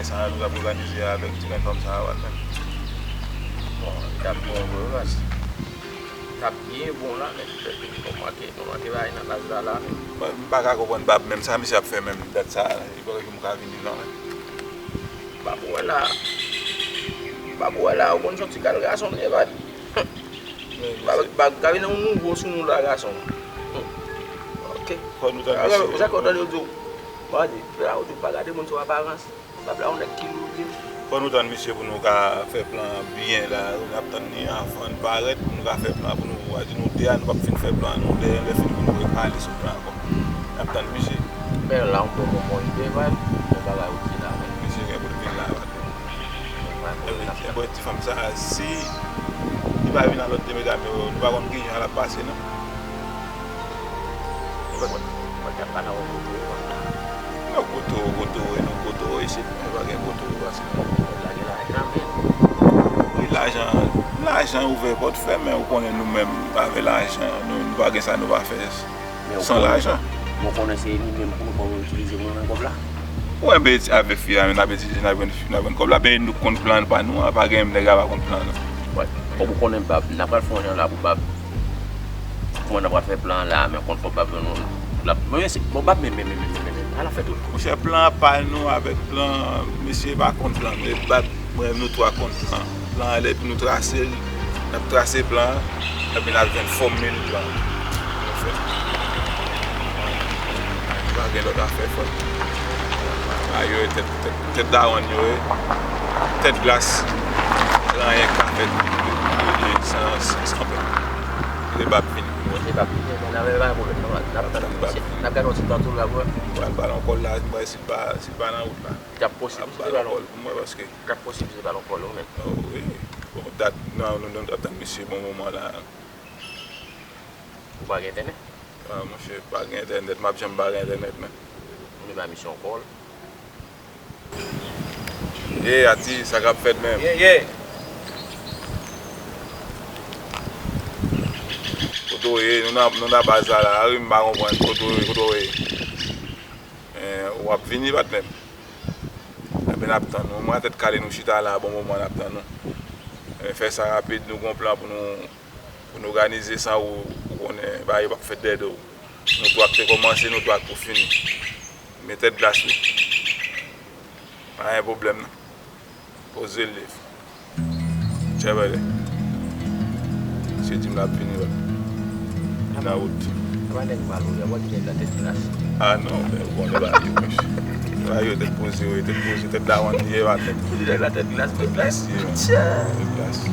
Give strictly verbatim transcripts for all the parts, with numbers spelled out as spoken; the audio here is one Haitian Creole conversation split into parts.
Sa nou t ap òganize avèk ti grenn fanm sa a, Batman? Bon, li t ap bon vre, wi, baz. Li t ap byen bon la, men nou manke, nou manke bagay nan laj la, la, men. Mwen, m pa ka konprann Bab menm, sa misye ap fè menm dat sa a, li pa gen jou m ka vini non, men. Bab ou wè la, Bab ou wè la, ou konn se yon ti kal gason li ye, Bab. Bab, Bab ka vin yon nouvo sou nou la, gason. Ok. Fò nou tann misye. Sa k ou tande yo di w, Bab, di, la ou di w pa gade moun sou aparans. Bab la, yon nèg ki lou vre. Fò nou tann misye pou nou ka fè plan an byen la. N ap tann li anvan l parèt pou nou ka fè plan an pou nou. Ou a di nou de a, nou p ap fin fè plan an, nou de, lè fini pou nou repale sou plan an ankò. N ap tann misye. Men la, yon bon, bon, bon ide, Bab. Bon bagay ou di la, men. Misye gen pou l vin la, Bab. Ebyen, ebyen, ti fanm sa a, si li pa vin a lòt de medam yo, nou pa konn kijan l ap pase, non. Mwen, mwen t ap pale avè w kote w ye konsa. Non, kote w, kote w ye, non, kote w ye, se mwen pa gen kote w pase non. Lage lajan, men. Wi, lajan, lajan ouvè pòt fèmen, ou konnen nou menm, avè lajan, nou, nou pa gen sa nou pa fè san lajan. Men w konnen se li menm pou nou, pou nou itilize pou nou jwenn kòb la. Wi, men avè fi a, n ap itilize, n ap jwenn, n ap jwenn kòb la, men nou konn plan pa nou an, pa gen nèg a pa konn plan nou. Wi, kòm ou konnen Bab, n ap pral fè yon jan la pou Bab. Kòman n ap pral fè plan an la, men konn fò Bab jwenn nou. L ap, men se, bon, Bab, men, men, men, men, men, men, ala fè tout. Monchè, plan an pa nou avèk plan, mesye pa konn plan, men Bab, mwen, nou twa konn plan. Plan an, lè pou nou trase l, n ap trase plan an, epi n ap jwenn fòmil plan an pou nou fè. Pa gen lòt afè, frè. A yo, tèt, tèt, tèt dawonn yo ye. Tèt glas. Plan an ka fèt san, san, san plan. Se Bab vini pou nou. Se Bab vini, men n ap, pa gen pwoblèm, n ap, n ap tann misye. N ap gade yon ti tan tou la pou wè. Pral ba l yon kòl la, mwen, si l pa, si l pa nan wout la. L ap posib, si l pa nan wout. Pou mwen, paske. L ap posib, si l pa nan kòl ou menm. Oh, wi. Bon, dat, non, nou, nou, nou ap tann misye bon moman la. Ou pa gen entènèt? Ah, monchè, pa gen entènèt, m ap janm pa gen entènèt, men. Ou vle bay misye yon kòl? Ye, Ati, sa k ap fèt menm? Ye, ye. Kote w ye? Nou nan, nou nan baz la, la, wi, m pa konprann. Kote w ye? Kote w ye? Eh, w ap vini, patnè m? Enben, n ap tann ou. Mwen a tèt kale, nou chita la, bon moman, n ap tann ou. Eh, fè sa rapid, nou gon plan pou nou, pou nou òganize san ou, ou konnen, bagay yo p ap fèt dèyè do w. Nou twa k te kòmanse, nou twa k pou fini. Men tèt glas, wi. Pa gen pwoblèm, non. Poze l, Dave. Chèvèlè. Misye di m l ap vini, wè. Li nan wout. Apa nèg malonè, wè ki nèg la tèt glas. Ah non, men ou konnen bagay yo, monchè. Bagay yo tèt poze, wi, tèt poze, tèt dawonn li ye, pa tèt. Nèg la tèt glas, tèt glas. Tèt glas.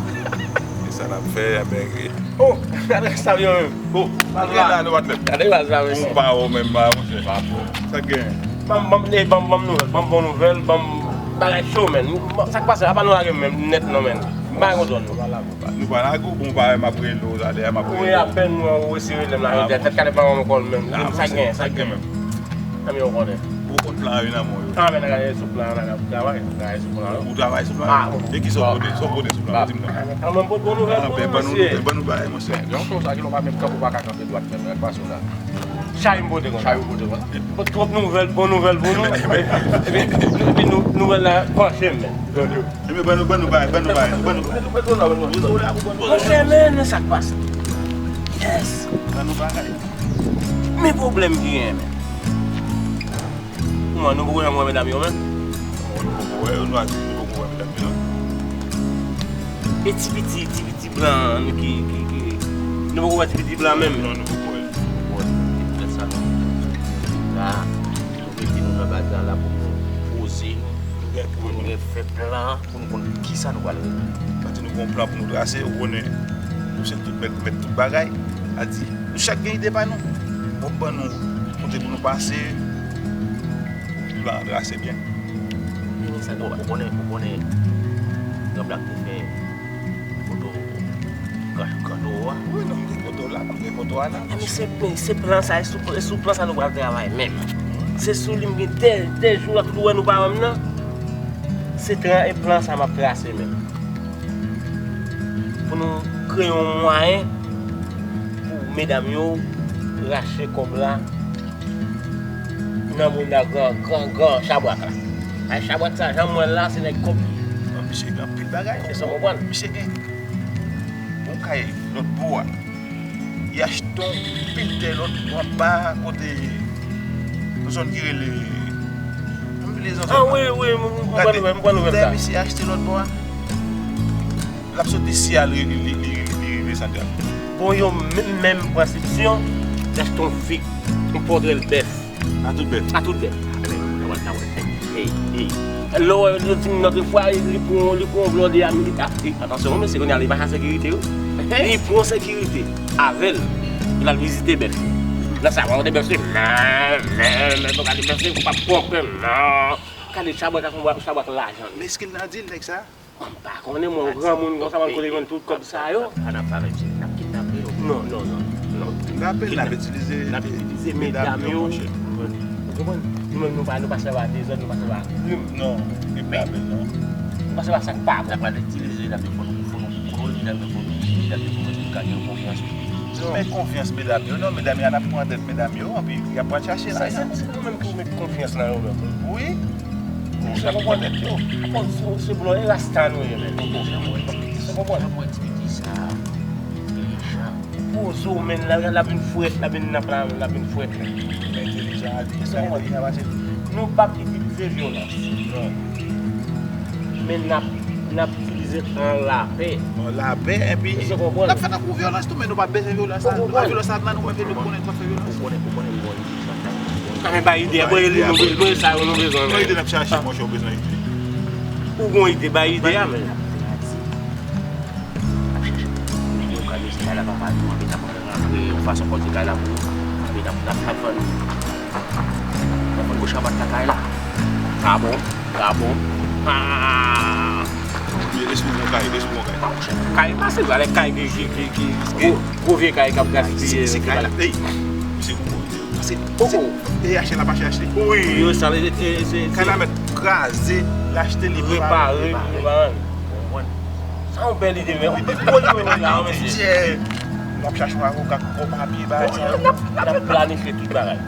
E sa n ap fè, enben, Oh, gade sa vye menm. Oh, gade la, nou pa t lè. Gade la, sa mesye. Ou pa ou menm, ba, monchè. Pa bon. Sa k gen? Ban m, ban m, eh, ban m, ban m nouvèl, ban m bon nouvèl, ban m bagay cho, menn. Sa k pase? Apa nou lage m menm nèt non, menn. M pa gen kontwòl nou. Nou pa lage w, bon, pa wè m ap rele w, talè a m ap rele w. Wi, apèn mwen ou resi rele m la, jodi a, tèt kale pa yon kòl menm. Sa k gen, sa k gen menm. Anben, ou konnen. Ou konn plan yo nan men w yo. Anben, n a gade sou plan, n a travay, travay sou plan yo. Ou travay sou plan yo? Ah, bon. E kisa w pote, sa w pote sou plan yo? Di m non. Anben, m pote bon nouvèl pou nou, mesye. Ban nou bagay, monchè. Yon konsa ki lè w pa menm kanpe, ou pa ka kanpe dwat menm, rèk pa sou la. Chay m pote konsa. Chay ou pote konsa. Pote twòp nouvèl, bon nouvèl pou nou. Epi, epi, epi nou, nouvèl la panche m menm. Ebyen, ban nou, ban nou bagay, ban nou bagay, ban nou bagay. Monchè, men, men sa k pase. Yes. Ban nou bagay. Men pwoblèm ki genyen, men. Kouman, nou poko janm wè medam yo, men? Nou poko wè yo, nou a di nou poko wè medam yo, non. E ti piti, ti piti blan an, nou ki, ki, ki, nou poko wè ti piti blan menm? Non, nou poko wè. Bon, se pou tèt sa, non. La, nou mete nou nan baz la, la pou nou poze nou, pou nou gen fè plan, pou nou konn kisa nou pral regle. Paske nou gen yon plan pou nou trase, ou konnen, nou se tout mèt, mèt tout bagay. A di, nou chak gen ide pa nou. Bon, ban nou kote pou nou pase, plan an trase byen. Ou konnen, ou konnen, Gran Blak te fè foto gran, gran towo a. Wi, non, m gen foto la, m gen foto a la. Ebyen, se, se plan sa, e sou, e sou plan sa nou pral travay menm. Se sou li m gen de, de jou la, tout ou wè nou pa wè m nan. Se tra-, e plan sa m ap trase menm. Pou nou kreye yon mwayen pou medam yo rache kòb la nan bounda gran, gran, gran chabrak la. Ay, chabrak sa, jan m wè l la, se nèg kòb li. Bon, misye gen anpil bagay. Se sa w konprann? Misye gen yon kay lòt bò a. Li achte yon pil tè lòt bò anba kote yon zòn ki rele. Anpil zòn. Ah, wi, wi, m, m, m pran nouvèl, m pran nouvèl sa. Tè misye achte lòt bò a. L ap sot isi a, li, li, li, li, li rive Santral. Bon, yo menm, menm pran sityon, l achte yon fig, yon pòtrè l bèf. A tout bèf. A tout bèf. Hey, hey. Lè w wè yon ti moun lòt fwa, li pran, li pran yon blòde a, li ta. Atansyon, mesye, kounye a, li pa ka sekirite, wi. Li pran sekirite avè l. Pou l al vizite bèf yo. Nan sa, w wè bèf yo, men, men, men, gade bèf yo, ou p ap pran pè, non. Gade chabrak ak chabrak lajan. Men èske l nan dil, nèg sa? M pa konnen, mwen, yon granmoun konsa, mwen konnen jwenn tout kòb sa yo. N ap fè avèk ti, n ap kidnape yo. Non, non, non, non. N ap itilize, n ap itilize medam yo, monchè. Ou konprann? Nou menm, nou pa, nou pa sèvi a dezòd, nou pa sèvi a krim. Non, kidnape, non. Nou pa sèvi a sa k pa bon. N ap itilize medam yo, fò nou, fò nou, fò nou, medam yo, fò nou, medam yo, fò nou gade yo konfyans. Men konfyans medam yo, non, medam yo, n ap pran tèt medam yo, anpi y ap pral chache lajan. Se, se, se nou menm ki met konfyans nan yo menm. Wi. Ou konprann? Bon, se, se blan e rasta nou ye, men. Ou konprann? Ou konprann? Mwen di sa. Poze w, men, la, la vin frèt, la vin nan plan, la vin frèt. Entèlijan, entèlijan pase. Nou p ap itilize vyolans. Non. Men n ap, n ap itilize an lapè. An lapè, epi n ap fè tankou vyolans tou, men nou pa bezwen vyolans la. Nou pa vyolans la, nou menm, nou konnen nou ap fè vyolans. Ou konnen, ou konnen, ou konnen. Sa men bay ide a, bay ide, nou bezwen sa yo, nou bezwen. Bay ide n ap chache, monchè, ou bezwen ide. Ou gon ide, bay ide a, men. N ap chache. Yo ka mezi kay la pa pale, anpe n ap rantre yon fason kote kay la pou, anpe n ap, n ap, n ap vann, n ap vann gwo chabrak lakay la. Gabon, gabon. Ah! Lespri bon kay, lespri bon kay. Kay pase, gade kay ki, ki, ki, ki, gwo, gwo vye kay k ap gaspiye. Se, se kay la. Ey, misye gwo. Se, se, e achte la pa chè achte. Wi, yo sa, e, e, se, kay la mèt kraze, l achte li repare, repare. Sa yon bèl ide, men. Ide bò li menm la, mesye. N ap chache yon avoka ki bon papye, bagay sa yo. N ap, n ap planifye tout bagay.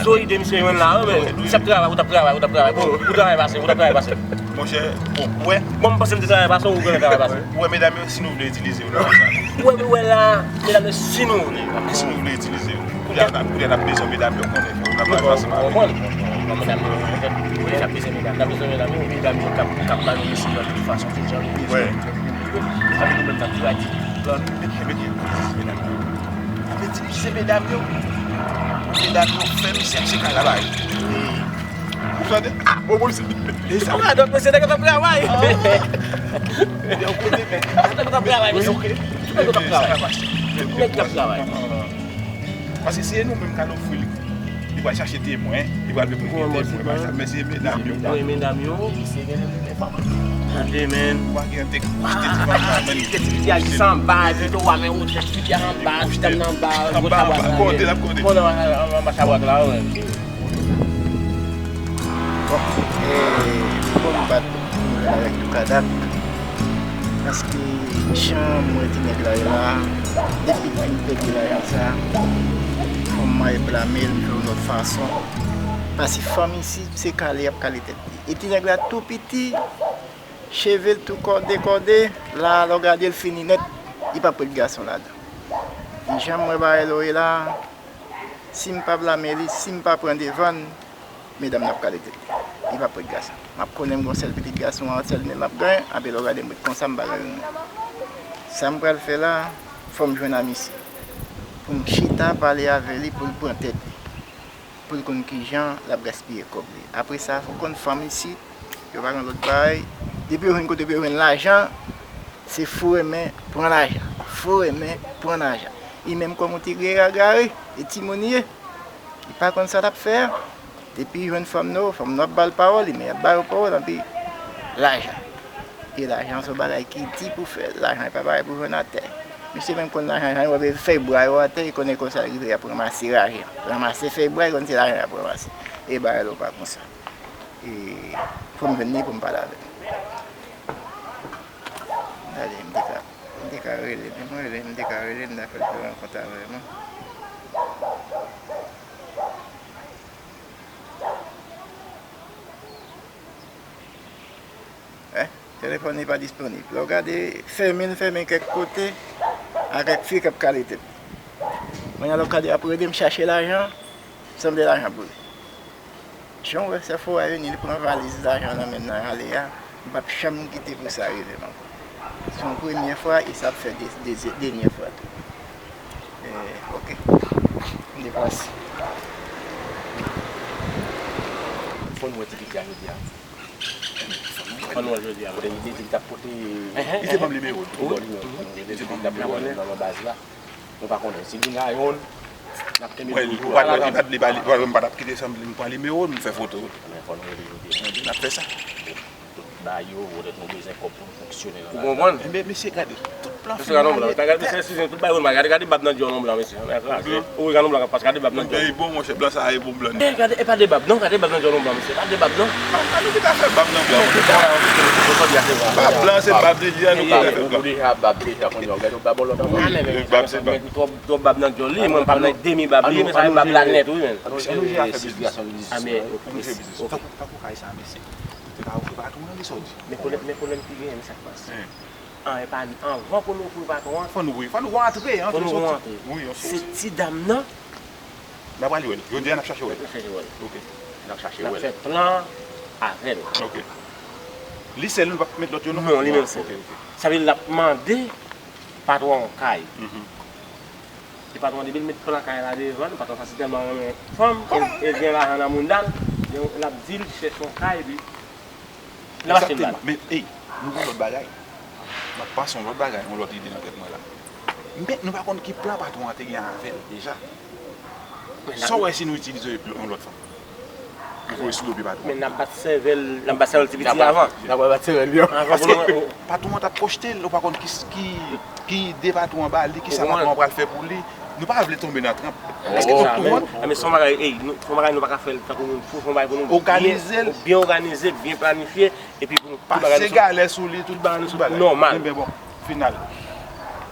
Zo ide misye jwenn la, men. Misye ap travay, ou t ap travay, ou t ap travay. Bon, ou travay pase, ou t ap travay pase. Monchè, bon, wè. Bon, m panse m te travay pase, ou genlè travay pase. Wè, medam yo, si nou vle itilize yo nan sa. Wè, nou wè la, medam yo, si nou vle. Si nou vle itilize yo. Kounye a, kounye a n ap bezwen medam yo konnen. N ap pale ansanm avèk yo. Bon, medam yo, kounye a n ap bezwen medam yo, medam yo k ap, k ap ba nou mesaj nan tout fason, tout jan nou bezwen. Wè. Sa vle di nou menm n ap tradik plan nou. Medam yo. Sa vle di se medam yo. Medam yo fè misye achte kay la ba yo. Ou tande? Ah, bon, bon, se. E sa radòt, mesye, nèg yo t ap travay. Yon kote, men. Nèg yo t ap travay, mesye. Nèg yo t ap travay. Nèg yo t ap travay. Paske si e nou menm k al ofri l, li pral chache temwen, li pral vle premye temwen, bagay sa, men se medam yo. Premye medam yo. Tande, men. Ou pa gen te kite ti fanm nan, men. Kite ti figi a jis anba, epi tou, men ou kite ti figi a anba, ti dam nan anba, anba, anba, kote l ap kote. Kote anba, anba chabrak la, wi. Bon, e, fò m bat nouvèl avèk Toukadak, paske jan m wè ti nèg la ye la, depi l fin pèdi lajan sa, fò m al blame l, m fè yon lòt fason. Paske fanm isit, se kale y ap kale tèt li. E ti nèg la tou piti, cheve l tou kòde kòde, la, lè w gade l fini nèt, li p ap ret gason ladan. E jan m wè bagay la ye la, si m pa blame li, si m pa pran devan l, medam nan ap kale tèt li. Li p ap ret gason. M ap konnen m gon sèl pitit gason, yon sèl men m ap genyen, anpi lè w gade m ret konsa, m pa gen youn menm. Sa m pral fè la, fò m jwenn a misye. Pou m chita pale avè li, pou l pran tèt li. Pou l konn kijan l ap gaspiye kòb li. Apre sa, fò w konn fanm isit, yo pa gen lòt bagay. Depi yo jwenn kote pou yo jwenn lajan, se foure men pran lajan. Foure men pran lajan. Li menm kòm yon ti egare, e timoun li ye. Li pa konn sa l ap fè a. Depi li jwenn fanm nan, fanm nan ap ba l pawòl, li menm ap ba yo pawòl, anpi lajan. E lajan se yon bagay ki di pou fè. Lajan e pa bagay pou jwenn atè. Misye menm konn lajan, jan li wè fèy bwa yo atè, li konnen konsa li rive, y ap ranmase lajan. Ranmase fèy bwa, li konn se lajan y ap ranmase. E bagay la pa konsa. E fò m jwenn li pou m pale avè l. Gade, m te ka, m te ka rele, men mwen rele, m te ka rele, m ta fè l fè rankont avè mwen. Telefòn li pa disponib. Lè w gade, fèmen, l fèmen kèk kote, a kèk fi k ap kale tèt. Mwen, lè w gade, ap rele m chache lajan, sanble lajan boule. Jan w wè sèf fwa a vini, li pran valiz lajan nan men m nan ale a, m p ap janm kite pou sa rive m ankò. Se yon premye fwa e sa ap fè de, de, dènye fwa tou. Eh, ok. M deplase. Fò n wè ti pitit la jodi a. Fò n wè l jodi a. Kote li te di l t ap pote. Li te ban m nimewo l. Wi. Li te ban m nimewo l nan baz la. Nou pa konnen. Si vin a yonn, n ap kenbe pou li. Ou pa t wè, li pa t, li pa, li pa, m pa t ap kite san m pran nimewo l, m fè foto. Men fò n rele jodi a. N ap fè sa. Tout bagay yo, poutèt nou bezwen kòb pou nou fonksyone nan lavi. Ou konprann? Enben, mesye, gade, tout plan fin male. Gade, mesye, si tout bagay yo mal, gade, gade bab nan dyòl yon blan, mesye. Ou gade yon blan k ap pase, gade bab nan dyòl. Bon, monchè, blan sa a e bon blan. Eh, gade, e pa de bab, non, gade bab nan dyòl yon blan, mesye. Pa de bab, non. Ann nou kite afè bab nan blan. Bab blan, se bab li di a, nou pa fè blan. Ou deja bab deja, konn yo, gade yon bab yon lòt ankò. Bab se bab. Twòp, twòp bab nan dyòl li, mwen m pa nan demi bab li, men sa bab la nèt, wi, men. Ann nou jere sitiyasyon nou. Tankou, tankou kay sa, mesye. Ou te ka ofri patwon an, li sa w di? Men pwoblèm, men pwoblèm ki genyen, men sa k pase. An, e pa, anvan pou nou ofri patwon an, fò nou, wi, fò nou rantre, an, fò nou rantre. Wi, yon sòt. Se ti dam nan. N ap ale wè l. Jodi a, n ap chache wè l. N ap chache wè l. Ok. N ap chache wè l. N ap fè plan avè l. Ok. Li sèl, nou p ap met lòt yo, non? Non, li menm sèl. Ok, ok. Sa vle di l ap mande patwon kay. Mhm. E patwon an, depi l met plan kay la devan l, patwon sa si tèlman renmen fanm, e, e gen lajan nan mounda l, l ap di l chèche yon kay, epi l ap achte l ba l. Egzakteman. Men, ey, nou gen lòt bagay. M ap panse yon lòt bagay, yon lòt ide nan tèt mwen la. Men nou pa konn ki plan patwon an te gen avè l deja. Sa w wè si nou itilize yon lòt fanm? Ou voye sou do pye patwon. Men n ap bat sèvèl, n ap bat sèvèl ti piti avan. N ap bat sèvèl li avan. Paske patwon an t ap pwojte l, ou pa konn ki, ki, ki ide patwon an ba li, ki sa patwon an pral fè pou li. Nou pa vle tonbe nan tranp. Èske nou konprann? Men se yon bagay, ey, se yon bagay nou pa ka fè l tankou moun fou, se yon bagay pou nou byen òganize, byen planifye, epi pou nou tout bagay nou sou, pase galè sou li, tout bagay nou sou nòmal. Enben bon, final.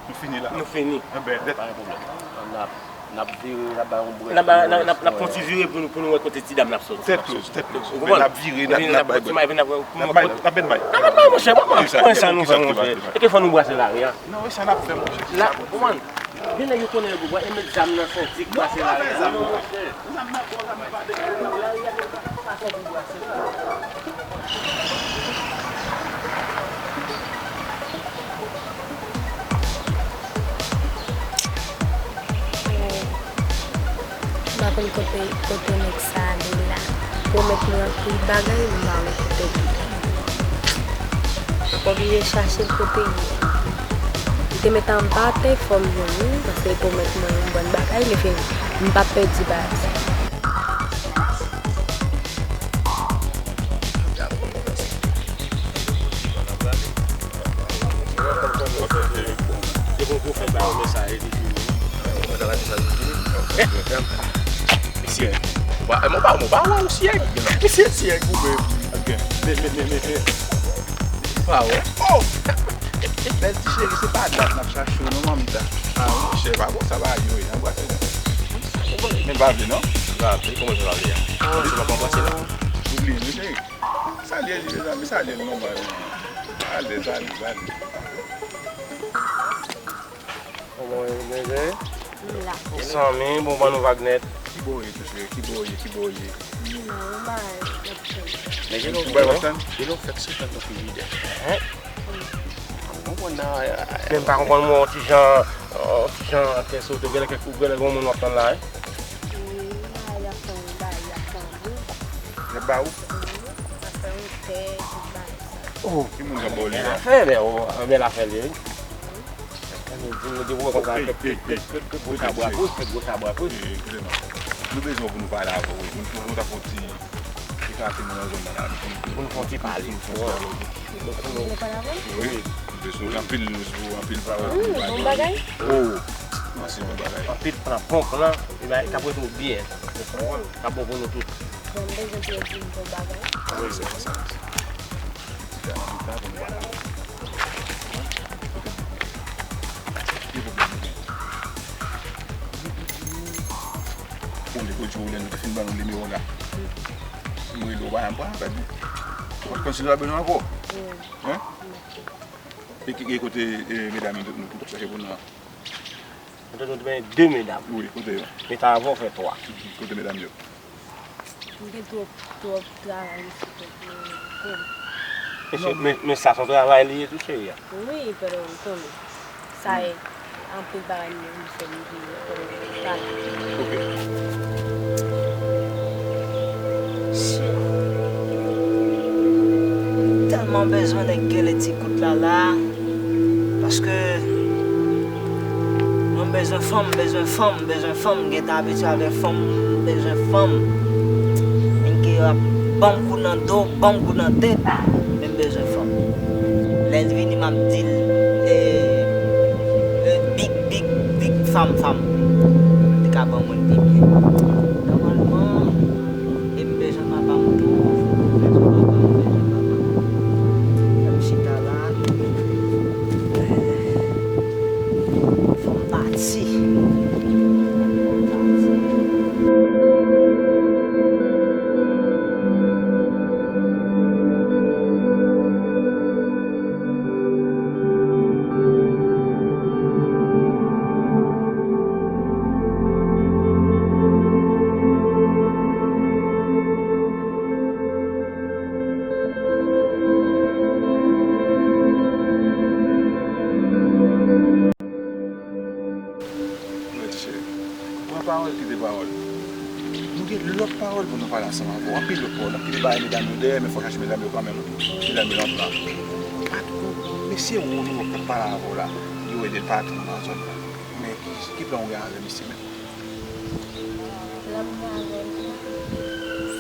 Nou fini la. Nou fini. Enben, lèt. Pa gen pwoblèm. N ap, n ap vire, n ap bay yon brèf. N ap, n ap, n ap, n ap fè yon ti vire pou nou, pou nou wè kote ti dam nan ap soti. Tèt kloz, tèt kloz. Ou konprann? N ap vire, n ap, n ap bay brèf. N ap bay, n ap bay, n ap bay. N ap bay, monchè, pran sa nou fè, monchè. E ke fò nou brase lari a? Non, e sa n ap fè, monchè. La, ou konprann? Gen nèg yo konnen yo bwè, e met zam nan senti, brase lari a. Non, monchè. M pa konn kote, kote nèg sa ale la. Pwomèt mwen anpil bagay, m pa wè kote l ye. M oblije chache l kote l ye. Li te met anba tè, fò m jwenn li, paske li pwomèt mwen yon bann bagay, men fini, m p ap pèdi baz. Misye, mwen pa, mwen pa wè w syèg. Misye syèg ou menm. Men, men, men, men, men. Ou pa wè? Oh! Bèl ti cheri, se pa dat n ap chache w non, manmi ta. Ah, monchè, pa bon, sa pa yo, anbrase. Men pa vle non? Pa vle, kòman sa pa vle a? Kòman sa pa anbrase la? Oubli nou, cheri. Salye li, mezanmi, salye l nòmal. Salye, salye, salye. Kòman w ye, byen jere? M la. Zanmi, bon, ban nou vag nèt. Ki bò w ye, tou, cheri? Ki bò w ye? Ki bò w ye? M nan yon bagay, n ap tann. Men gen yon, gen yon fèk sou fèk nan frijidè. Hen? Ou konprann nan, men m pa konprann mwen, yon ti jan, yon ti jan kè sote, genlè kèk, genlè gen yon moun w ap tann la, wi. Wi, m la, y ap tann, bagay, y ap tann, wi. Y ap ba ou? Wi, y ap fè yon tè, tout bagay sa. Oh, ki moun k ap ba w li a? Bèl afè, men, oh, bèl afè li, wi. Di nou di pou wè konsa, kèk, kèk, kèk, kèk gwo chabrak, wi, kèk gwo chabrak, wi. Ekskize m. Nou bezwen w pou nou pale avè w, wi. Pou nou, pou nou ta fè yon ti, ti kafé nou nan zòn nan la, wi. Pou nou fè yon ti pale. Pou nou fè yon ti pale, wi. Ou vle pale avè m? Wi, nou bezwen w anpil, nou bezwen w anpil pale. Hmm, bon bagay. Oh, mèsi, bon bagay. Anpil plan, bon plan, e bay, k ap rete w byen. K ap bon pou nou tout. Bon, m bezwen pou yo di m bon bagay. Wi, se konsa. Bon, depi w di w lè nou te fin ban nou nimewo w la. M rele w, pa janm pran apèl mwen. W ap kontinye la bezwen ankò? Wi. Hein? E ki, e kote, e, medam yo nou, nou, nou t ap chache pou nou an? Nou te, nou te benyen de medam. Wi, kote yo? Men ta avan fè twa. Kote medam yo? M gen twòp, twòp travay isit, twòp, twòp. Mesye, men, men sa se yon travay li ye tou, cheri a. Wi, pèdon, m konnen. Sa e anpil bagay m, m fè m vini, pèdon, m pale. Ok. Shit. M tèlman bezwen nèg gele ti kout la la. Paske mwen bezwen fanm, bezwen fanm, bezwen fanm, m gentan abitye avèk fanm, m bezwen fanm. Nèg yo ap ban m kou nan do, ban m kou nan tèt, men m bezwen fanm. Lè l vini, m ap di l, e, e, big, big, big fanm, fanm. Li ka ban mwen pi byen. Nòmalman, e m bezwen papa m tou, m bezwen papa m, m bezwen papa m. Fè m chita la. Fò m pati. Mèt cheri, pran pawòl kite pawòl. Nou gen lòt pawòl pou nou pale ansanm avè w. Anpil lòt pawòl. N ap kite bagay medam yo dèyè, men fò w chache medam yo kanmenm. Medam yo nan plan. Patwon, mesye ou nou k ap pale avè w la, yo rele l patwon nan zòn nan. Men ki, ki plan w gen avè misye menm? Plan m gen avè l,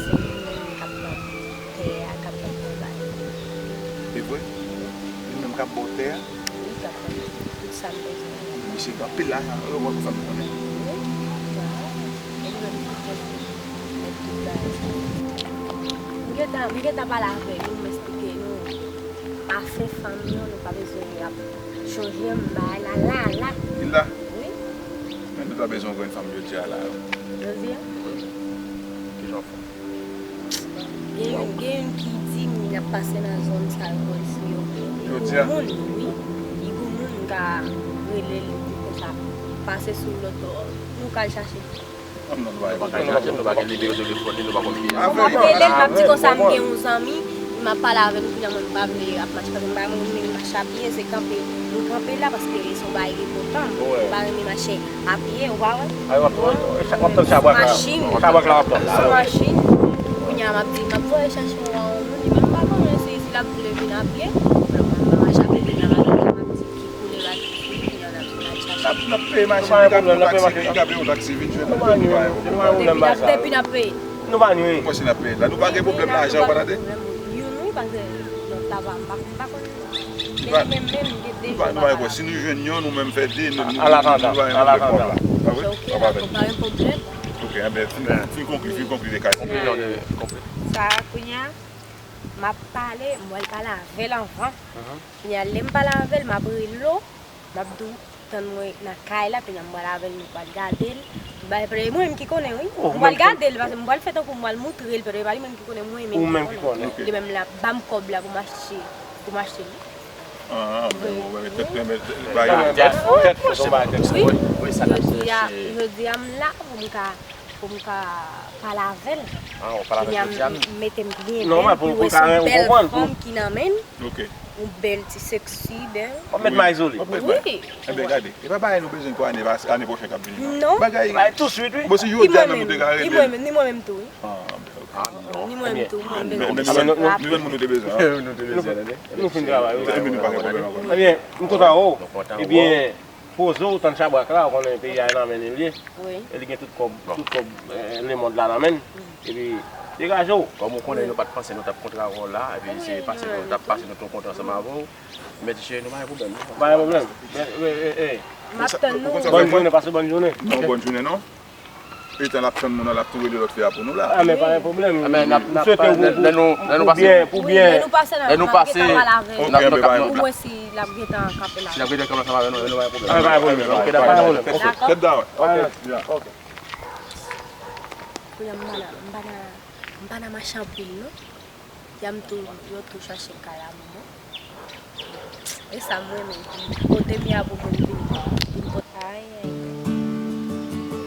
se li menm k ap ban m tè a, k ap ban m travay. E vre? Li menm k ap ba w tè a? Wi, k ap ban m tout sa m bezwen. Misye gen anpil lajan, yo wè pou fè m konnen. Wi, waw. E li menm ki konnen tout bagay sa yo. M gentan, m gentan pale avè nou, m eksplike nou afè fanm yo, nou pa bezwen ap chonje m, bagay la, la, la. Li la? Wi. Men nou ta bezwen yon grenn fanm jodi a la. Jodi a? Wi. Kijan w fè? Gen youn, gen youn ki di m y ap pase nan zòn sa yo bò isi yo. Li gwo moun, wi. Li gwo moun, m ka rele l konsa. Pase sou lòt, nou ka al chache. Non, non, nou pa ka al chache l, nou pa gen nimewo telefòn li, nou pa konn ki. Mwen rele l, m ap di konsa m gen yon zanmi, m ap pale avè l, kounye a mwen m pa vle ap mache, paske m pa renmen mache a pye, se kanpe, nou kanpe la, paske se yon bagay enpòtan, m pa renmen mache a pye, ou pa wè? Ay, w ap, w ap tann chabrak la. Machin. Chabrak la w ap tann. Sou machin, kounye a m ap di, m ap voye chache yon moun, li menm pa konnen si, si l ap vle vin a pye, mwen m pa mache a pye, kounye a m ap di ki koulè l ap N ap, n ap peye machin, li ka peye yon taksi, li ka peye yon taksi vin jwenn nou, nou pa gen pwoblèm. Depi n ap, depi n ap peye. Nou pa nwi. Mwen si n ap peye la, nou pa gen pwoblèm lajan, ou pa tande? Youn wi, paske lòt la pa, m pa, m pa konn. Men li menm, menm, li gen de jou. Nou pa, nou pa gen pwoblèm. Si nou jwenn yon, nou menm fè de, nou, nou, nou pa gen pwoblèm la. Pa vre? Ok, dakò, pa gen pwoblèm. Ok, enben, fin, fin konkli, fin konkli de kay. Konkli, non, de, konkli. Sa a, kounye a, m ap pale, m pral pale avè l anvan. Kounye a, lè m pale avè l, m ap rele w, m ap di w, tann mwen nan kay la, kounye a m pral avè l, nou pral gade l. Ba, e mwen menm ki konnen, wi. M pral gade l, paske m pral fè tankou m pral moutre l, paske e pa li menm ki konnen, mwen menm ki konnen. Li menm l ap ban m kòb la pou m achte, pou m achte li. Ah, men bon, men tèt, men bagay yo. Tèt, tèt, tèt, tèt. Wi, jodi a, jodi a m la pou m ka pou m ka pale avè l. Ah, w pale avè l jodi a menm? Mete m byen bèl, pou l wè se yon bèl fanm ki nan men l. Ok. Yon bèl ti seksi, bèl. W ap met may sou li. W ap met may. Wi. Enben, gade, e pa bagay nou bezwen pou ane, ane pwochen k ap vini, non. Non. Bagay, bagay touswit, wi. Bon, si jodi a menm nou te ka rele l. Ni mwen menm tou, wi. Ah, ben, ok. Ah, non. Ni mwen menm tou, mwen bezwen. Men, men nou jwenn moun nou te bezwen, an. Nou te bezwen, tande. Nou fin travay, wi. Ebyen, nou pa gen pwoblèm ankò. Ebyen, m kontan wè w. Ebyen, poze w, tann chabrak la, ou konnen peyi a nan men li ye. Wi. E li gen tout kòb, tout kòb, eh, lemonn la nan men l. Epi, degaje w. Kòm ou konnen, nou pa t panse nou t ap kontre avè w la, epi se pase nou t ap pase, nou tou kontre ansanm avè w. Men ti cheri, nou pa gen pwoblèm, non. Pa gen pwoblèm. Eh, eh, eh, eh. M ap tann nou. Bòn jounen, pase bòn jounen. Non, bòn jounen, non. Etan l ap tann moun nan, l ap tou rele lòt fi a pou nou la. Ah, men pa gen pwoblèm. M swete w pou, pou byen, pou byen. Lè nou pase la, n ap gentan pale avè l. Ok, enben, pa gen pwoblèm. Pou mwen si l ap gentan kanpe la. Si l ap gentan kanpe ansanm avè nou, nou pa gen pwoblèm. Ah, men pa gen pwoblèm. Ok, dakò, pa gen pwoblèm. Tèt dawòt. Ok, ya. Ok. Kounye a m pa nan, m pa nan, m pa nan mache anpil, non. Yam tou, yo tou chache kay a mwen. E sa m renmen, kote mi a pou moun vin, vin pote. Ay, ay, ay.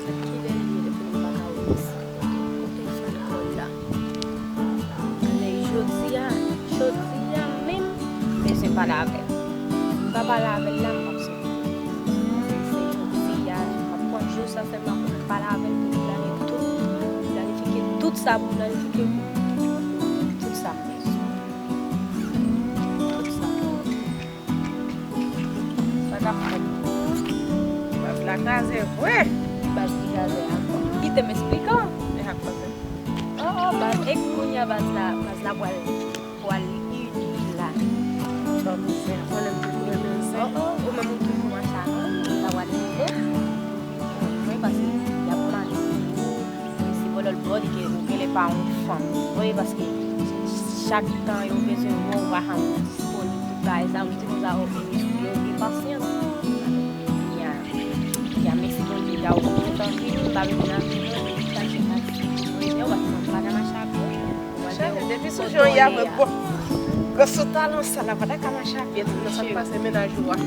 Sa ki lè l ye depi nou pa ka wè isi? Kote fè l kòd la? Anlè, jodi a, jodi a menm, m bezwen pale avè l. M pa pale avè l la, m p ap soti. Se, se jodi a, m ap pran jou sa sèlman pou m pale avè l, pou m planifye tout, planifye tout sa pou m planifye, tout sa m bezwen. Tout sa. Sa k ap fèt? Baz la kraze vre. Baz ki kraze ankò. Kite m esplike w. E sa k pase? Oh, oh, baz, e kounye a baz la, baz la pral, pral ini la. Ban mizè, konnen m toujou renmen mizè. Oh, oh, ou menm ou toujou mache avè l, sa pral ini. Mwen, paske y ap mande. Si vòlò l pran, li gen, ou genlè pa yon fanm. Wi, paske chak tan yo bezwen wè w, ou pa janm disponib, tout bagay sa, ou di konsa, ok, yo gen pasyans. Ya, ya, mèsi Bondye, ya, ou kontan vini, m pa vin nan vin, chache taksi, mwen, yo, paske m pa nan mache ak ou. Chaje, depi sou jan w ye a, mwen, bon. Gwo sou talon sa la, pa ta ka mache a pye, tout nan sa k pase mennaj ou a.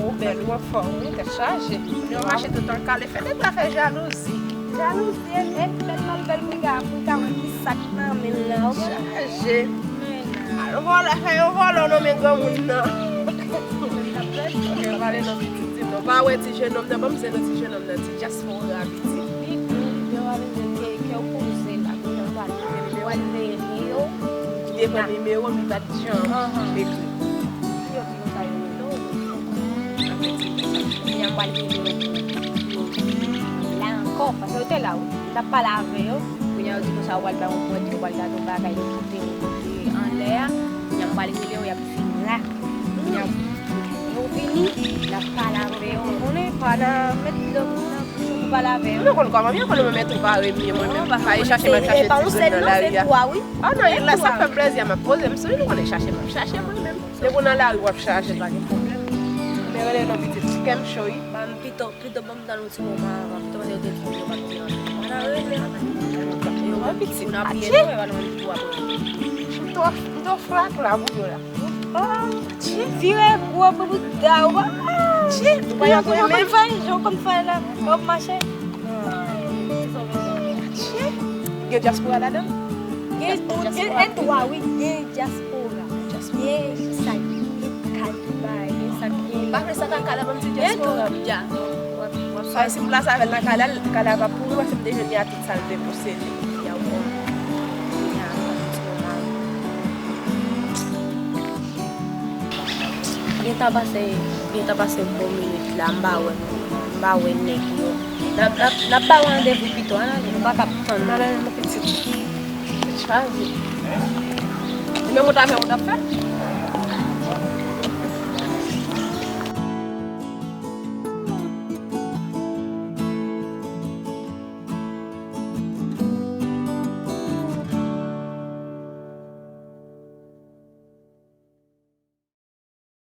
Ou bèl, ou anfòm, wi, tèt chaje. Yo mache tout an kale, fè nèg la fè jalouzi. Jalouzi, e, e, bèl mal bèl, pou ka, pou ka wè ki sa k nan men l la, ou konprann? Chaje. Al vòlò, fè yon vòlò nan men granmoun nan. Ok, pale non, pitit, di non. Pa wè ti jenòm nan, ban m se non ti jenòm nan, ti dyaspora, pitit. Li, li, yo ale ke, ke w poze la, ke w pral, w al veye yo. Li te pran nimewo m, li pa t janm ekri. Yo di konsa yo rele w. Kounye a m pral rele yo pou, pou, pou la ankò, paske yo te la, wi. M t ap pale avè yo. Kounye a yo di konsa yo pral bay yon pòt, yo pral gade yon bagay, yo kite yo anlè a. Kounye a m pral rele yo, y ap vin la. Kounye a yo vini, n ap pale avè yo. Ou konnen, pa nan met lòt moun nan bouch ou pou pale avè yo. Mwen konn kòman m ye, konnen mwen mèt ou pa renmen mwen menm. Pa al chache m al chache ti zòn nan lari a. Ah non, e la sa fè m plèzi a, m ap poze m sou li, nou konnen chache m ap chache mwen menm. Depi w nan lari w ap chache, pa gen pwoblèm. Men rele non pitit, kè m cho wi. Ban m pito, pito ban m tann yon ti moman avan, pito paske yo te di yo p ap di anyen. Mwen nan rele. Yo wè pitit, n ap ye nou, e pa nou menm ki pou ap rele. M twò, m twò frak la pou yo la. Oh, vire gwo pou bouda ou. Tchè, ou pa yon konn fè, jan w konn fè la, w ap mache. Tchè, gen dyaspora ladan? Gen tout, gen, gen dwa, wi, gen dyaspora. Gen sa ki gen kay Dubai, gen sa ki gen. Pa vle sa kaka la, ban m di dyaspora. Gen tout, dya. W ap, w ap sa, si m plase avè l nan kay la, kay la va pouri, paske m te jwenn li a tout sa l te posede. Ya, bon. Ya, ti moman. Gentan pase, gentan pase bon minit la, m pa wè, m pa wè nèg yo. N ap, n ap, n ap ba w randevou pito, an ale, nou pa ka tann. N ale, nou pitit. Chaje. Menm ou ta fè, ou t ap fè?